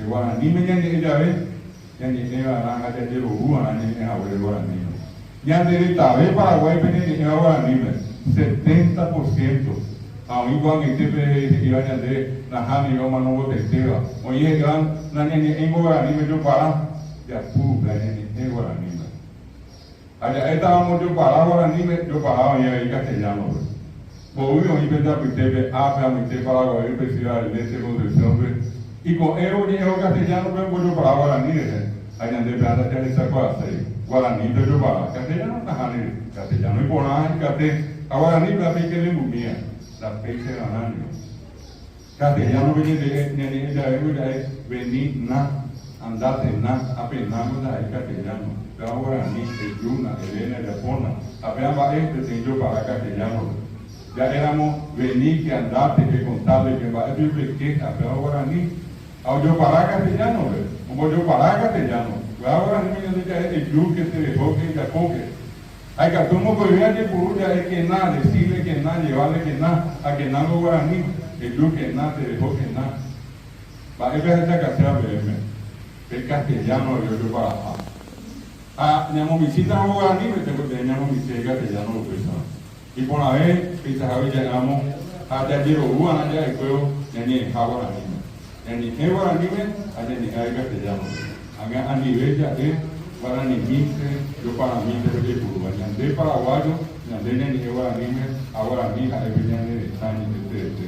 Guaraníme ñañe'ẽ jave, ñañe'ẽva'erã ha jajerovúva'erã ñañe'ẽ haguére guaraníme. Ñande retave Paraguáipe ñañe'ẽva guaraníme, 70%. Ha oĩ ko'ag̃aitépe he'íva ñande nahániri omanombotaitéva. Oĩ he'íva nañañe'ẽingo guaraníme jopara, japu upéva ñañe'ẽ guaraníme. Ha ja'étaramo jopara guaraníme, jopara oĩ avei castellano-pe. Mbovy oĩ pende apytépe ápe amoite Paraguaýpe, Ciudad del Este, Concepción-pe, iko'ẽvo oñe'ẽvo castellano-pe ombojopara guarani rehe, ha ñande péva ndajahechakuaaséi. Guaranípe ojopara, castellano nahániri. Castellano iporã ha ikate, ha guaranípe ápe ikelembumía, ndapéichaivarã niko. Castellano-pe ñañe'ẽ javéngo ja'e vení na, andate na, ha pe na-ngo ndaha'éi castellano, péva guarani, ejúna, eréna, ejapóna, ha péva mba'e peteĩ jopara castellano-pe. Ja'éramo vení, ke andate, ke contale, ke mba'e piko pe ke, ha péva guarani, ha ojopara castellano-pe, ombojopara castellano, péva guaraníme ñande ja'e eju, ke tereho, ke ejapóke. Ha ikatu mokõive ajepuru ja'e kena, decirle kena, llevarle kena, ha kenángo guarani, eju kena, tereho kena. Mba'épe ahechakasea peẽme pe castellano rehe ojoparaha. Ha ñamomichĩtaramo guaraníme tekotevẽ ñamomichĩ castellano upéicharõ. Iporãve peichahágui ja'éramo ha jajerovu va'erã ja'ekuévo ñañe'ẽha guaraníme. Ñañe'ẽ guaraníme ha ñañe'ẽ avei castellano-pe. Ág̃a anive ja'e guaranimínte joparamínte ojepurúva. Ñande paraguayo, ñande ñañe'ẽ guaraníme ha guarani ha'e pe ñane retã ñe'ẽ teete.